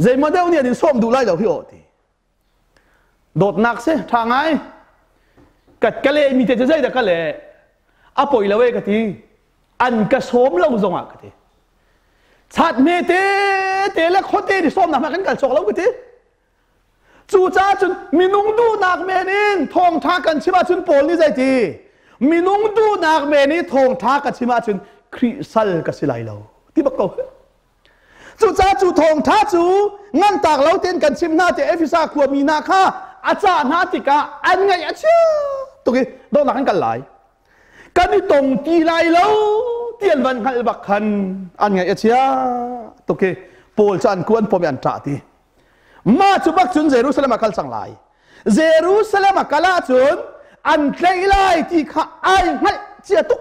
zeimaw deuh nih an in sawm duh lai lo hi aw ti Dawtnak si ṭha ngai. Ka ka lehmi te cu zeidah ka leh? A poi lo e ka ti. An ka sawm lo zongah ka ti. Chat hme te te le khuate ni sawmnak hmanh kan kal cawk lo ka ti. Cucaah cun minung duhnak men in thawngṭha kan chim ahcun Paul nih zeiti? Minung duhnak men i thawngṭha ka chim ahcun Khrih sal ka si lai lo. Ti bak ko. Cucaah cu thawngṭha cu ngantak lo tein kan chim hna ti Efesa khuami hna kha a cah hna tikah an ngaih a chia tuk i donghnak an kal lai. Kan i tong ti lai lo ti an van hngalh bak khan an ngaih a chia tuk i Paul cu an ku an pom i an ṭah ti. Mah cu bak cun Jerusalem ah kal cang lai. Jerusalem a kal ahcun an tlaih lai ti kha ai hngalh cia tuk.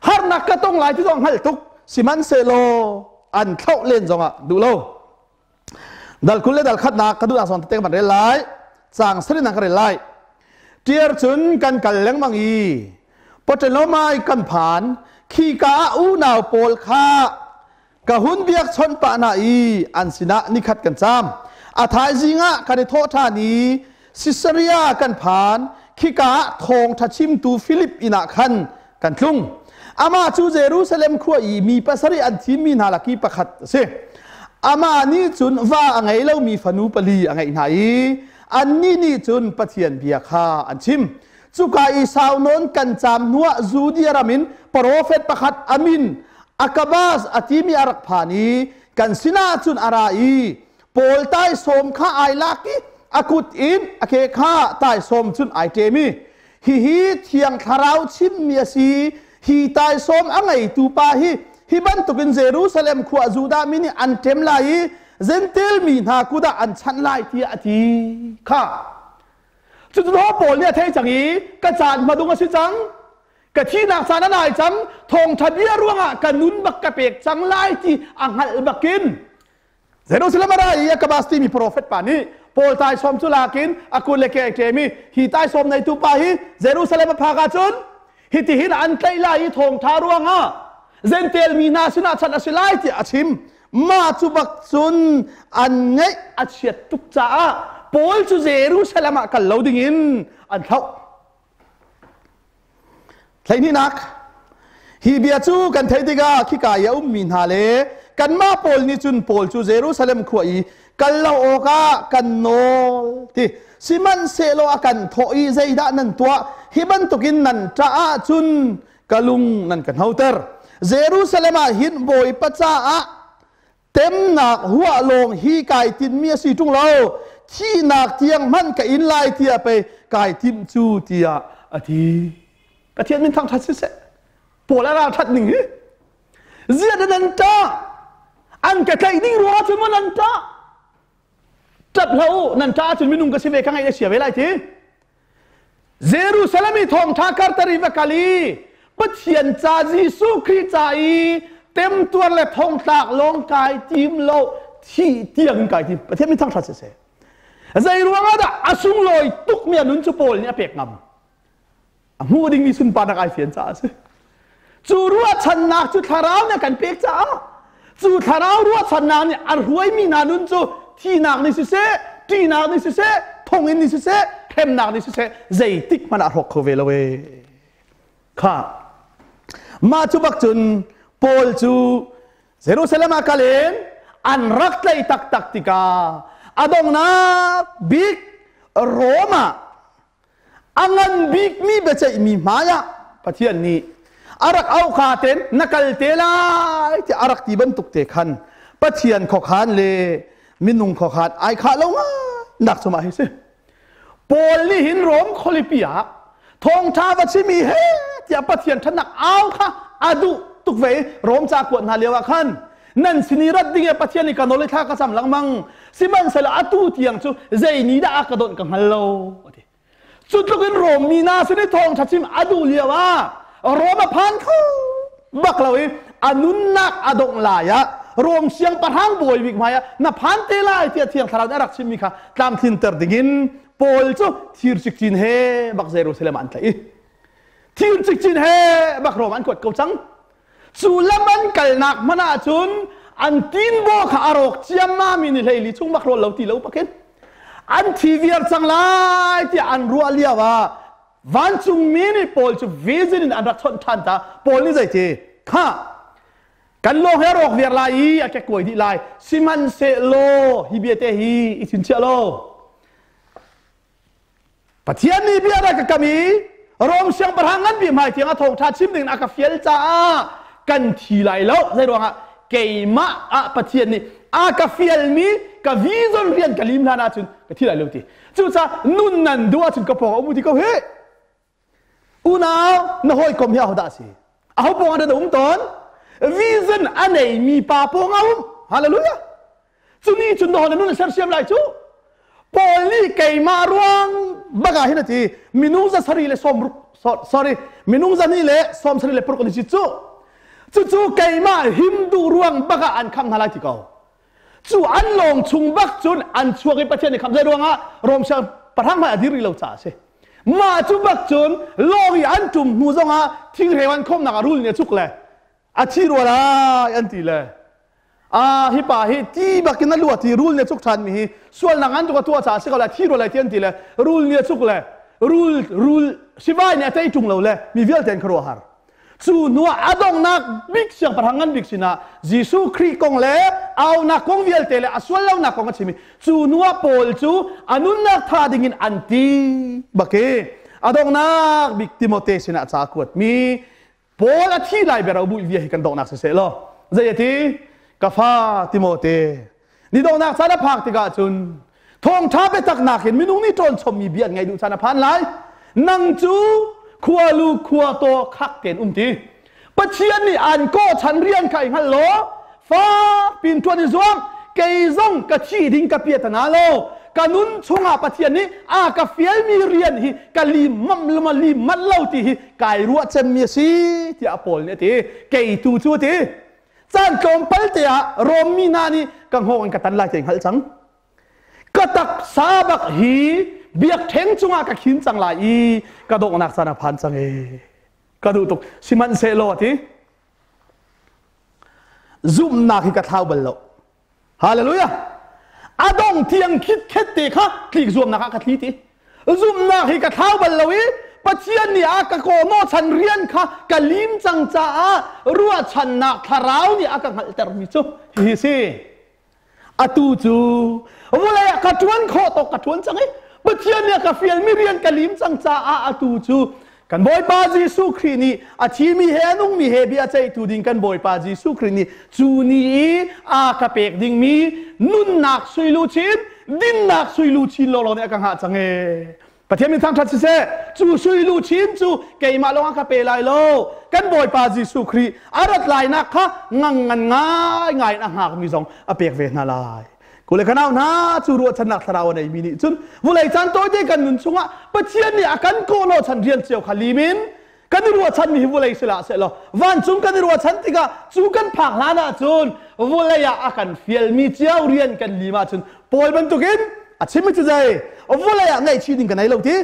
Harnak ka tong lai ti zong hngalh tuk. Sihmanhsehlaw an thlauh len zongah duh lo. Dal 20 le dal khatnak ka duh ah song tete kan rel lai. Caang sarin ka rel lai. Tiar cun kan kal lengmang i Ptolemai kan phan. Khika ah unau pawl kha Ka hun biakchawnh pah hna i an sinah nikhat kan caam. A thaizing ah kan i thawh ṭhan i Sisaria kan phan. Khika ah thawngṭha chimtu Filip inn ah khan kan tlung. Amah cu Jerusalem khua i mi pasarih an thimmi hna lak i pakhat a si. Amah nih cun va a ngei lomi fanu pali a ngeih hna i annih nih cun Pathian bia kha an chim. Cuka i sau nawn kan caam hnuah Judea ram in profet pakhat a min Akabas a timi a rak phan i kan sinah cun a ra i Paul taisawm kha ai lak i a kut in a ke kha taisawm cun ai ṭem i hihi Thiang Thlarau chimmi a si hi taisawm a ngeitu pa hi hi bantukin Jerusalem khua Judah mi nih an ṭem lai i Gentil mi hna kut ah an chanh lai tiah a ti kha Cucu Paul nih a thei cang i ka caan hmadung a si cang ka thihnak caan a nai cang thawngṭha bia ruangah ka nun bak ka pek cang lai ti a hngalh bakin Jerusalem a ra i Akabas timi profet pa nih Paul taisawm cu lakin a kut le ke a ṭem i hi taisawm neitu pa hi Jerusalem a phak ahcun hitihin an tlaih lai i thawngṭha ruangah Gentel mi hna sinah chanh a si lai tiah a chim. Mah cu bak cun an ngaih a chiat tuk caah Paul cu Jerusalem ah kal lo dingin an thlauh. Hleihnihnak, hi bia cu kan theih tikah khika i a ummi hna le Kanmah pawl nih cun Paul cu Jerusalem khua i kal lo awkah kan nawl ti. Sihmanhsehlaw a kan thawh i zeidah nan tuah? Hi bantukin nan ṭah ahcun ka lung nan ka hnoter. Jerusalem ah hin Bawipa caah temnak huah lawng hi kai tinhmi a si ṭung lo. Thihnak tiang hmanh ka in lai tiah pei kai timh cu tiah a ti. Pathian min thangṭhat siseh. Paul a ralṭhat ning hi. Ziah dah nan ṭah? An ka tlaih ding ruangah cun maw nan ṭah? Ṭap hlah u, nan ṭah ahcun minung ka si ve ka ngaih a sia ve lai ti. Jerusalem i thawngṭha karter i va kal i Pathian ca Jesuh Khrih ca i temtuar le thongtlak lawng kai tim lo thih tiang in kai tim. Pathian min thangṭhat siseh. Zei ruangah dah a sunglawi tukmi a nun cu Paul nih a pek ngam? A hmuh dingmi sunparnak ai fian caah a si. Cu ruahchannak cu thlarau nih a kan pek caah cu thlarau ruahchannak nih a hruaimi hna nun cu thihnak nih siseh, ṭihnak nih siseh, thonginn nih siseh, hremnak nih siseh, zeitik hmanh ah a hrawk kho ve lo ee. Kha mah cu bak cun Paul cu Jerusalem ah kal in an rak tlaih taktak tikah a donghnak bik Rom ah A ngan bikmi biaceihmi hmaiah Pathian nih a rak auh kha ten na kal te lai tiah a rak ti bantuk te khan Pathian khuakhan le minung khuakhan ai khah lo nak cu mah hi si. Paul nih hin Rom khualipi ah thawngṭha va chimi he tiah Pathian ṭhatnak au kha a duh tuk ve i Rom ca kuat hna lio ah khan nan sin i rat ding i Pathian nih ka nawl i thla ka cam lengmang sihmanhsehlaw atu tiang cu zei ni dah a ka donh ka hngal lo a ti. Cu tluk in Rom mi hna sin i thawngṭha chim a duh lio ah Rom a phan kho bak lo i a nunnak a dongh lai ah Rom siangpahrang bawi bik hmai ah na phan te lai tiah Thiang Thlarau nih a rak chimmi kha tlamtlinter dingin Paul cu thir cikcin he bak Jerusalem ah an tlaih i thir cikcin he bak Rom an kuat ko cang. Cu lam an kalnak hmanh ahcun an tinbaw kha a rawk ciammam in i hleili chung bak rawl lo ti lo bakin an thi viar cang lai tiah an ruah lio ah vancungmi nih Paul cu vision in an rak chawnh ṭhan ta. Paul nih zeiti kha kan lawng he rawk viar lai i a kekkuai dih lai sihmanhsehlaw hi bia te hi i chinchiah law Pathian nih bia rak ka kam i Rom siangpahrang nganpi hmai tiang a thawngṭha chim ding a ka fial caah kan thi lai lo. Zei ruangah keimah ah Pathian nih a ka fialmi ka vision rian ka lim hlan ahcun ka thi lai lo ti. Cucaah nun nan duh ahcun ka pawng um ti ko hi. Unau na hawikom hi ahodah a si? Aho pawng ah dah na um tawn? Vision a neimi pa pawng ah um. Hallelujah. Cu nih cun na nun a sersiam lai cu. Paul nih keimah ruang bak ah hin a ti minung za sarih le sawm ruk sorry minung za hnih le sawm sarih le paruk an si cu. Cucu keimah him duh ruang bak ah an kham hna lai ti ko. Cu an lawng chung bak cun an chuak i Pathian nih kham zei ruangah Rom siang pahrang hmai a dir rih lo caah a si. Mah cu bak cun lawng i an ṭum hnu zongah thingreu an khawmnak ah rul nih a cuk le a thi rua lai an ti le a hi pa hi ti bakin a luat i rul nih a cuk ṭhan mi hi sualnak an tuk a tuah caah si ko lai thi rua lai ti an ti le rul nih a cuk le rul rul sivai nih a tei ṭung lo le mi vialte an khuaruahhar. Cu hnuah a donghnak bik siangpahrang ngan bik sinah Jesuh Khrih kong le aunak kong vialte le a sual lonak kong a chim i cu hnuah Paul cu a nunnak tha dingin an ti bak i a donghnak bik Timote sinah ca a kuatmi Paul a thi lai bia ro via hi kan donghnak siseh law zei a ti ka fa Timote Ni donghnak caan a phak tikah cun thawngṭha biatak nakin minung nih ṭawn chommi bia an ngaih duh caan a phan lai. Nang cu khualu khua taw khak tein um ti. Pathian nih aan kawhchan rian kha i hngal law fak pin ṭuan i zuam. Kei zong ka thi ding ka piatana lo. Ka nun chungah Pathian nih a ka fialmi rian hi ka lim mam lim manh lo ti hi kai ruah cemmi a si tiah Paul nih a ti. Kei tu cu a ti. Caan tlawmpal te ah Rom mi hna nih ka hngawng in ka tan lai ti hngalh cang. Ka taksa bak hi biakṭheng cungah ka khin cang lai i ka donghnak caan a phan cang ee. Ka duh tuk. Sihmanhsehlaw a ti. Zumhnak hi ka thlau bal lo. Hallelujah. A dong tiang khitkhet te kha tlik zuamnak ah ka thli ti. Zumhnak hi ka thlau bal lo i Pathian nih a ka kawhnawhchan rian kha ka lim cang caah ruahchannak thlarau nih a ka hngalhtermi cu hihi si. Atu cu vawlei ah ka ṭuan khawh tawk ka ṭuan cang i Pathian nih a ka fialmi rian ka lim cang caah atu cu kan Bawipa Jesuh Khrih nih a thimi he a nungmi he bia ceihtu ding kan Bawipa Jesuh Khrih nih cu ni i a ka pek dingmi nunnak suiluchin dinnak suiluchin lawnglawng nih a ka hngah cang ee. Pathian min thangṭhat siseh, cu sui luchin cu keimah lawng a ka pe lai lo. Kan Bawipa Jesuh Khrih a rat lainak kha ngang ngan ngai ngai in a hngakmi zong a pek ve hna lai. Kule kanau hna cu ruahchannak thlarau a neimi nih cun vulei caan tawite kan nun chungah Pathian nih a kan kawhnawhchan rian cio kha lim in kan i ruahchanmi hi vulei si hlah sehlaw vancung kan i ruahchan tikah cu kan phak hlan ahcun vulei ah a kan fialmi cio rian kan lim ahcun Paul bantukin a chimmi cu zei vulei ah ngaihchih ding ka nei lo ti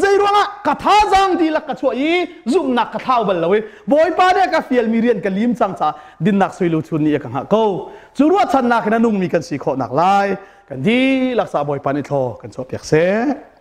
zei ruangah ka thazaang dihlak ka chuah i zumhnak ka thlau bal lo i Bawipa nih a ka fialmi rian ka lim cang caah dinnak sui lu chun nih a ka hngah ko cu ruahchannak in a nungmi kan si khawh nak lai kan dihlak sa Bawipa nih thlaw kan chuahpiak seh.